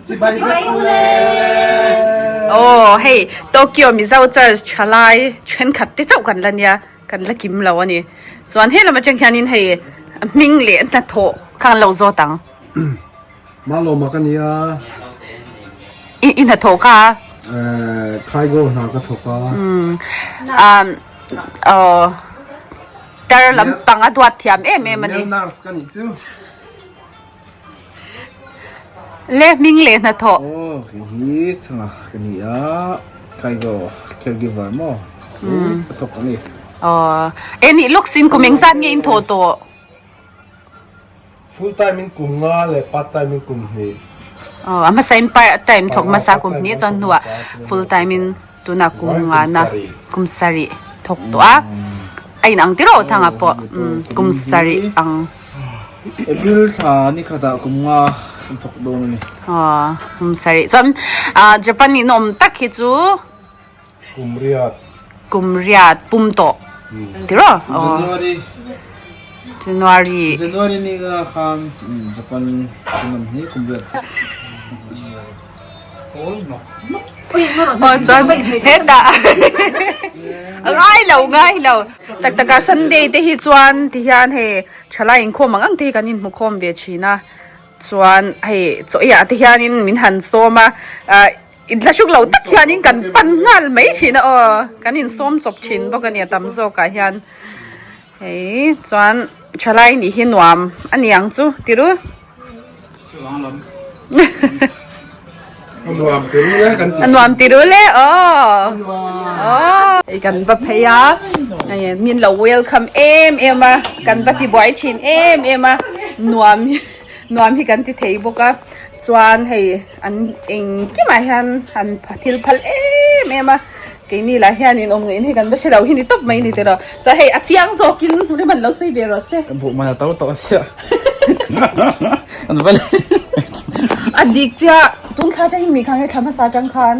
Chibai vek ule! Aw hei Tokyo Mizo Church thalai thenkhat te chauh kan la nia kan la kim lo a ni. Chuan he lam atang hianin hei hming leh hnathawh kha an lo zawt ang. Malawma ka nia. I i hnathawh kha? Eh Khaigo hna ka thawk a. Umm aw tar lampang a duat thiam em em a ni. Male nurse ka nih chu. Le hming leh hnathawh. Aw kei hi thanga ka ni a Kaigo caregiver maw ka thawk a ni. Aw e nih lawk sin kum engzat nge in thawh tawh? Full time in kum nga leh part time in kum hnih. Aw a hmasa in part time thawk hmasa kum hnih chuan hnuah full time in tunah kum nga na kum sarih thawk tawh a a inang tirh thanga pawh kum sarih ang. April thla ni khatah kum nga kan thawk dawn a ni. Aw kum sarih chuan Japan in awm tak hi chu Kum riat. Kum riat pum tawh tiraw? January. January. January ni nga khan Japan kan awm hi kum riat. Aw chuan hetah ngai lo ngai lo tak tak a Sunday te hi chuan ti hian hei thalai inkhawm ang ang te hi kan inhmu khawm ve thin a chuan hei chaw ei ah te hianin min han sawm a ah inthlahruk lo tak hianin kan pan nghal mai thin a aw kan insawm chawp thin bawk a ni a tam zawkah hian. Hei chuan thalai nih hi nuam a ni ang chu tiru. Nuam tiru le kan ti. Nuam tiru le aw. Aw. Hei kan va phei a min lo welcome em em a kan va ti buai thin em em a nuam nuam hi kan ti thei bawk a chuan hei an engkimah hian an thil phal em em a. Keini lah hianin awm ngeiin hei kan va hre lo hi ni tawp mai ni tiraw. Chuan hei a chiang zawkin rem an lo sawi ve rawh se. Buh man a to tawh chiah. An va le. A dik chiah tun thla atangin mi kha nge thla hmasa atang khan.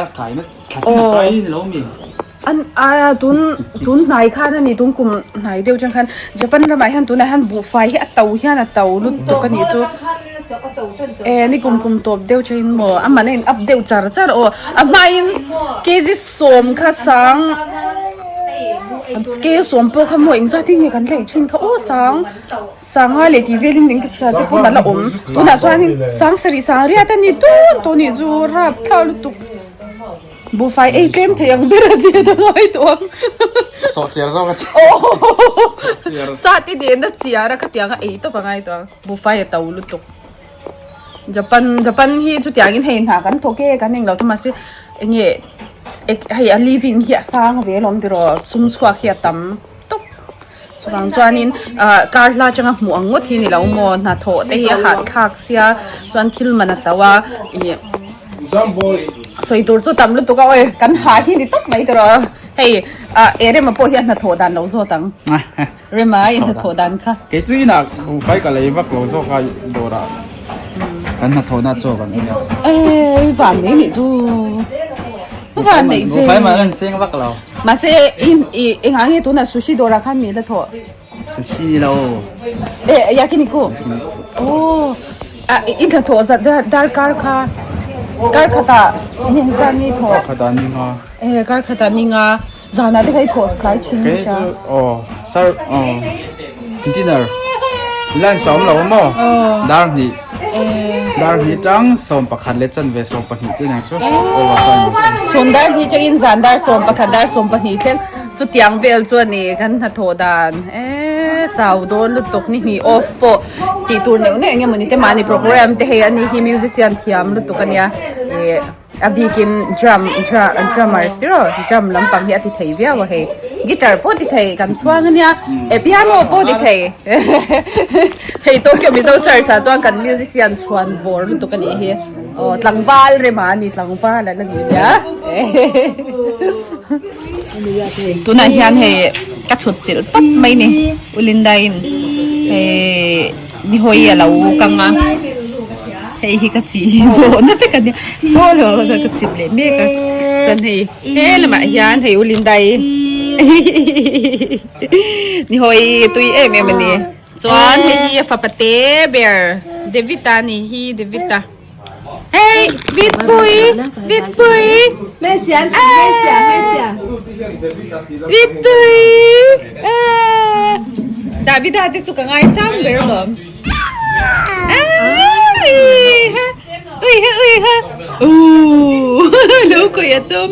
A kai na thla tin a kai ni lo mi. An a tun tun hnai khan a ni tun kum hnai deuh atang khan Japan ramah hian tunah hian buhfai hi a to hian a to lutuk a nih chu. E ni kum kum tawp deuh thin maw a man a in up deuh char char aw a hmain kg sawm kha sang kg sawm pawh kha maw engzat in nge kan lei thin kha aw sang sanga leh tih velin min ka hria te pawh a la awm tunah chuanin sang sarih sang riat a ni tun tawh nih chu rapthlak lutuk. Buhfai ei tlem thei ang ber a che ta ngai tawh ang. Sawh chiar zawk a che. Aww. Sa te nen a chiar a khatiang a ei tawp a ngai tawh ang. Buhfai a to lutuk. Japan Japan hi chutiangin hei hna kan thawk e kan englo te mahse enge hei a living hi a sang ve alawm tiraw sum chhuak hi a tam tawp. Chuvang chuanin ah kar hla atanga hmuh ang ngawt hi ni lo maw hnathawh te hi a hahthlak sia chuan thil man a to a ih sawi tur chu tam lutuk a awi kan ha hi ni tawp mai tawh hei ah e rema pawh hian hnathawh dan lo zawt ang rema i hnathawh dan kha kei chu inah buhfai ka lei vak lo zawk a dawrah kan hnathawh na chaw kan ei a e van nei nih chu van nei ve buhfai mah kan seng vak lo. Mahse i i engah nge tunah sushi dawrah khan mi la thawh? Sushi ni lo. E yakiniku. Oh a i hnathawh zat dar darkar kha kar khatah ni engzat nge i thawh? Kar khatah ni nga. E kar khatah ni nga zanah te kha i thawh tlai thin Kei nasa. chu aw sir aw dinner lunch a awm lo maw? Dar hnih. Dar hnih tang 11 leh chanve 12 te nang chu overtime ang chu. Chhun dar hnih tangin zan dar 11 dar 12 thleng chutiang vel chu a ni kan hnathawh dan eee chau dawn lutuk ni hnih off pawh tih tur neuh neuh eng emawni te mahni program te hei a ni hi musician thiam lutuk a nia ih A bikin drum drummers chu drum lampang hi a ti thei viau a hei guitar pawh ti thei kan chhuang ania e piano pawh ti thei hei Tokyo Mizo Church ah chuan kan musician chhuan vawr lutuk a nih hi aw tlangval rema a ni tlangval a la ni nia tunah hian hei ka thut chilh tawp mai ni U Linda in hei. Ni hawi a lo kang a, hei hi ka chi zawhna vek a nia, saw lo ka chip leh mek a, chuan hei he lamah hian hei U Lindai ni hawi tui em em a ni, chuan hei hi a fapa te ber. David-a nih hi David-a Hey Vidpui Vidpui Vidpui Davida te chu ka ngaisang ber alawm Ui ha ui ha Ooh lo kawi a tum.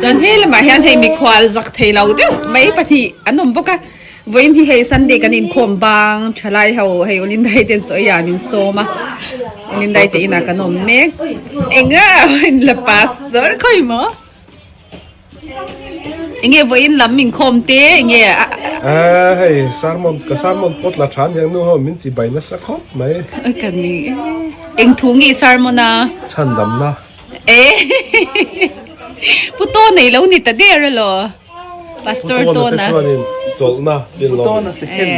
Chuan he lamah hian hei mikhual zak thei lo deuh mai pahnih an awm bawk a vawiin hi hei Sunday kan inkhawm bang thalai ho hei Ulindai te chaw ei ah min sawm a Ulindai te inah kan awm mek enga la pastor khawi maw enge vawiin lam inkhawm te enge a Ah hei sermon ka sermon pawt la tha aniang nu ho min chi bai nasa khawp mai ka ni eng thu nge sermon a chhandamna E Pu Tawn ei lo ni ta der elaw Pastor Pu Tawna te Tawna. chuanin chawlhna tin Pu lo Tawna second.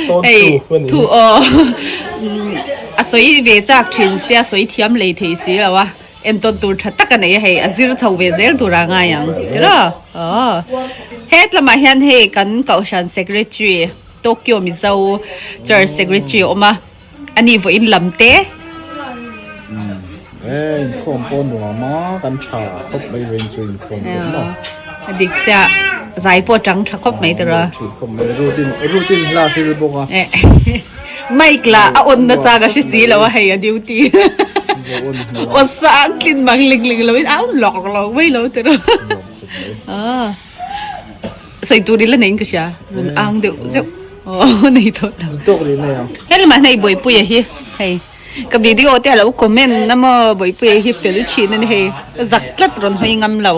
Tawn Hei tu a ni. thu aw a sawi ve chak thin sia sawi thiam lei thei si lo a entawn tur tha tak a nei a hei a zir chho ve zel tur a ngai ang tiraw aw het lamah hian hei kan kohhran secretary Tokyo Mizo Church secretary a awm a. A ni vawiin lam te. E inkhawm pawh nuam a kan tha khawp mai vawiin chu inkhawm pawh maw. A dik chiah zai pawh tang tha khawp mai tawh a. Tha khawp mai routine routine hla thil bawk a. Mic lah a on na chang a hre si lo a hei a duty. Aw sang tlin mang ling ling lo in a awm lawk lawk mai lo tawh a. Sawi tur ila nei in ka hria rawn ang deuh zeuh aw nei tawh lo. Tawk rih mai ang. Hei lamah hian hei Bawipuia hi hei ka video te a lo comment na maw Bawipuia hi fel thin a ni hei zak tlat rawn hawi ngam lo.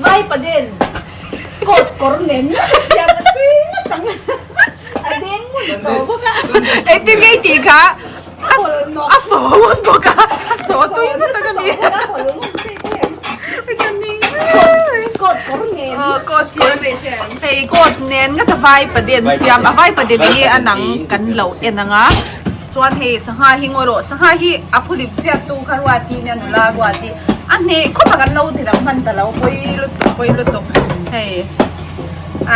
Vai paden coat kawr nen siam a tui ngawt ang a deng ngun tawh bawk a. Engtin nge i tih kha? A saw ngun bawk a, a saw tui ngawt ang a ni. Coat kawr nen. Coat kawr hei coat nen ngawt a vai paden siam a vai paden hi a nang kan lo en ang a chuan hei sangha hi ngawi rawh sangha hi a phulip chiat tu kha ruati nia nula ruati a hneh khawp a kan lo ti dang hman ta lo pawi lutuk pawi lutuk hei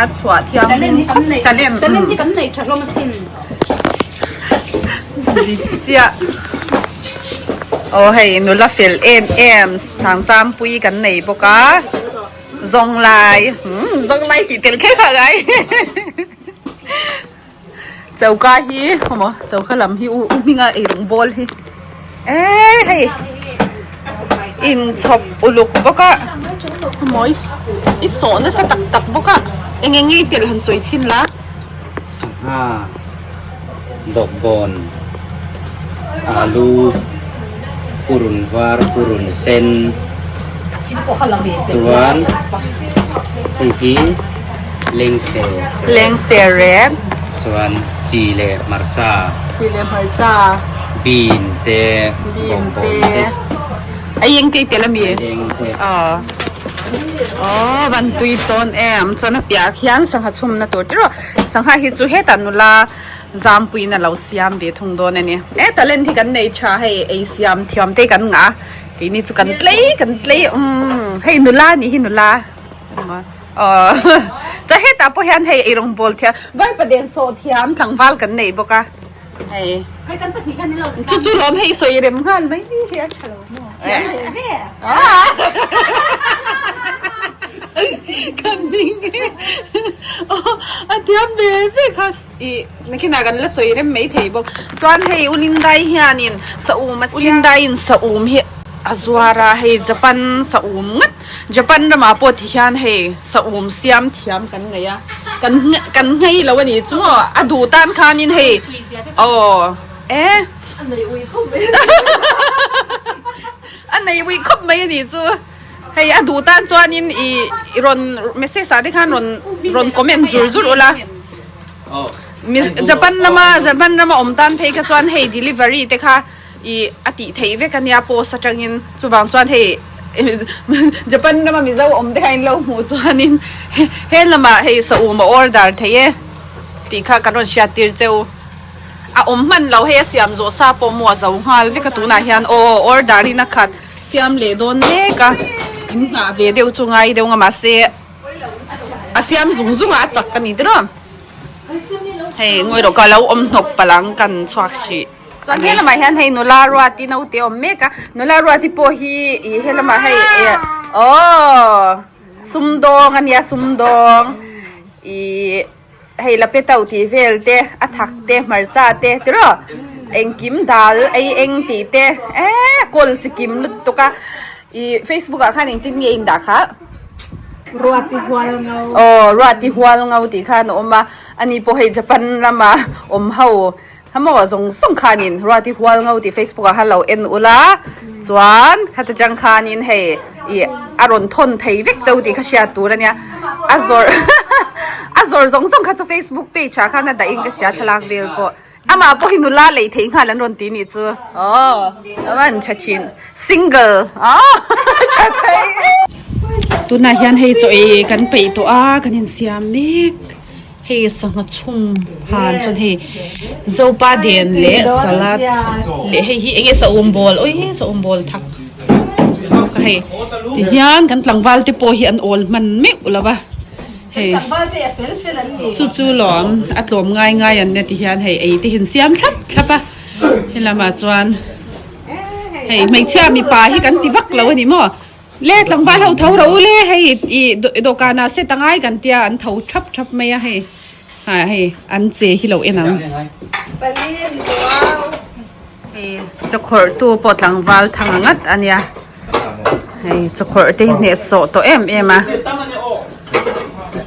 a chhuah thiam Talent talent hi kan nei tha hlawm asin. Chiah aw hei nula fel em em Sangsampui kan nei bawk a zawng lai umm zawng lai tih tel kher kha ngai choka hi maw choka lam hi u hminga eirawng bawl hi eee hei inchhawp uluk bawk a maw i sawh nasa tak tak bawk a eng eng nge i tel han sawi chhin la. Sangha, bawkbawn, alu, purun var, purun sen chuan hei hi lengser Lengser rep. Chuan chi leh hmarcha. Chi leh hmarcha. Bean te, bawkbawn te. Ai eng te i tel ami? Ai eng te. Aw. Aw van tui tawn em chuan a piah khian sangha chhumna tur tiraw sangha hi chu hetah nula zampuiin a lo siam ve thung dawn a ni he talent hi kan nei tha hei ei siam thiam te kan ngah a keini chu kan tlei kan tlei umm hei nula anih hi nula aw chuan hetah pawh hian hei eirawng bawl thiam vaipaden sawh thiam tlangval kan nei bawk a. Hei. Hei kan pahnih khan ilo. Chu chu lawm hei sawi rem nghal mai hi a tha lo maw. Siam ve ve. Kan ding e. A thiam ve ve kha i nakinah kan la sawi rem mai thei bawk. Chuan hei Ulindai hianin saum a siam. Ulindaiin saum hi a zuar a hei Japan saum ngat Japan ramah pawh ti hian hei saum siam thiam kan ngei a. Kan kan nghei lo a nih chu maw a duh tan khanin hei aw e A nei ui khawp mai a nei ui khawp mai a nih chu hei a duh tan chuanin i rawn message ah te khan rawn rawn comment zur zur ula Japan lama Japan rama awm tan phei kha chuan hei delivery te kha Ih a tih theih vek a nia post atangin chuvang chuan hei Japan rama Mizo awm te kha in lo hmuh chuanin he lamah hei saum a order theih e tih kha kan rawn hriat tir cheu a awm hman lo hei a siam zawh sa pawh maw a zo nghal vek a tunah hian aw order in a khat siam leh dawn mek a in nghah ve deuh chu ngai deuh nga mahse. A siam zung zung a a chak a ni tiraw. Hei ngawi rawh ka lo awm hnawk palh ang kan chhuak hrih. Chuan he lamah hian hei nula ruati naute a awm mek a, nula ruati pawh hi ih he lamah hei eh aww sumdawng a nia sumdawng ih hei la pe tauh tih vel te a thak te hmarcha te tiraw engkim dal ei eng tih te eee kawl chi kim lutuk a ih facebook ah khan engtin nge in dah kha. Ruati hual ngau. Aw Ruati hual ngau tih khan a awm a, ani pawh hei Japan lama awm ho hamaw zawng zawng khanin Ruati hual ngau tih Facebook ah khan lo en ula chuan khata tang khanin hei ih a rawn thawn thei vek chauh tih kha hriat tur ania a zawrh a zawrh zawng zawng kha chu Facebook page ah khan a dah in ka hria thlalak vel pawh. Amah pawh hi nula lei thei nghal an rawn ti nih chu aw a van tha thin single aw tha thei tunah hian hei chaw ei kan peih tawh a kan insiam mek hei sangha chhum han chuan hei zopa den leh salad leh hei hi enge saum bawl oi saum bawl thak ka hei tihian kan tlangval te pawh hi an awl hman meuh lo va. Hei chu chu lawm a tlawm ngai ngai an nia ti hian hei ei te hin siam thlap thlap a helamah chuan hei hmeichhia mipa hi kan ti vak lo a ni maw le tlangval ho tho ro le hei ih dawhkanah set a ngai kan tia an tho thap thap mai a hei ha hei an che hi lo en ang hei chawkhawrh tu pawh tlangval thang ngat a nia. Hei chawkhawrh te hi hnehsawh tawh em em a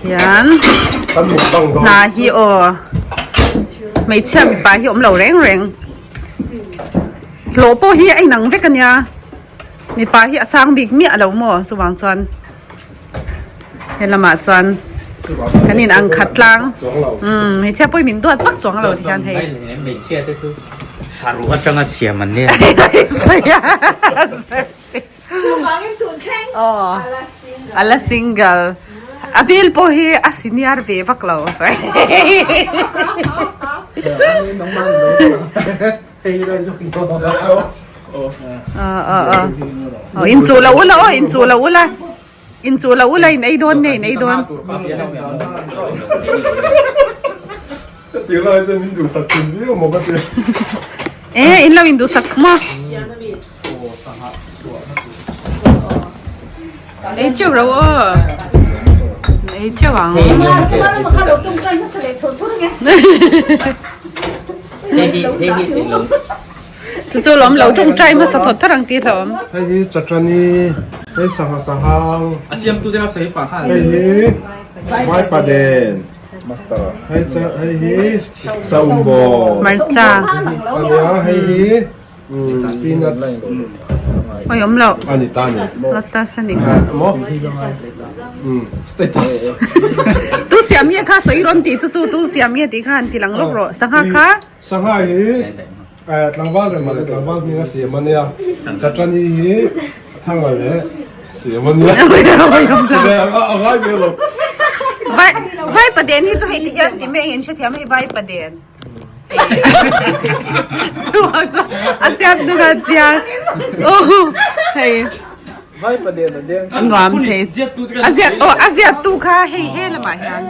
tihian hna hi aw hmeichhia mipa hi awm lo reng reng hlawh pawh hi a inang vek ania mipa hi a sang bik miah lo maw chuvang chuan helamah chuan kan in ang khat tlang umm hmeichhia pawhin min duat vak chuang lo tihian hei. Hmeichhia te chu saruh atanga siam an nia. Aw ala single a hmel pawh hi a senior ve vak lo. Aw inchuh lo ula aw inchuh lo ula. In chu lo ula in ei dawn nge in ei dawn. Tir lai chuan min duhsak thin viau maw ka ti. E in lo in duhsak maw. Ei teuh ro aw. Ei teuh ang. Chu chu lawm lo tawngtai hmasa thawt thawt ang tih hlauhawm. Hei hi chachani, hei sangha sahang. A siamtu te kha sawi pah khan. Hei hi vaipaden, hei cha hei hi saumbaw. Hmarcha. Ania hei hi spinach. Oi awm loh. Ani ta ni. Lotus ani. Maw? Status. Tu siam nge kha sawi rawn tih chu chu tu siam nge tih kha han ti lang lawk rawh. Sangha kha. Sangha hi tlangval rema leh tlangval hminga siam a nia, Chachani hi thanga leh siam a nia. A ngai ve lo. Vai paden hi chu hei ti hian ti mai engin hrethiam hei vai paden. Chuvang chuan a chiang duh a chiang. Hei. Vai paden a deng. A nuam thei. A ziak aw a ziak tu kha hei he lamah hian.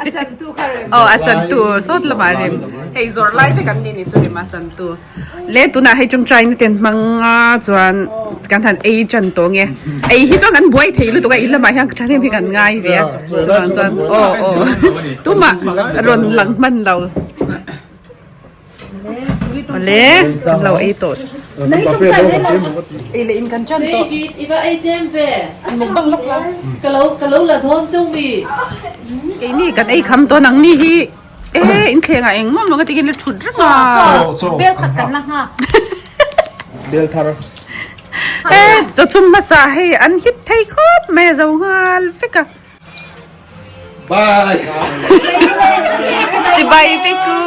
A chan tu kha rem. Aw a chan tu sawt lamah rem. Hei zawrh lai vek an ni ni chu rem a chan tu. Le tunah hei tawngtai na ten hmang a chuan kan han ei tan tawh nge. Ei hi chuan kan buai thei lutuk a in lamah hian thahnem hi kan ngai ve a. Chuvang chuan aw aw tumah rawn lang hman lo. Awle kan lo ei tawh. Ei leh in kan tan tawh. Mukbang lawk la. Keini kan ei kham tawn ang ni hi e inthleng ah engmah maw nga tikin la thut reng a. E chaw chhum hmasa hei an hit thei khawp mai a zo nghal vek a. Bye. Chibai vek u.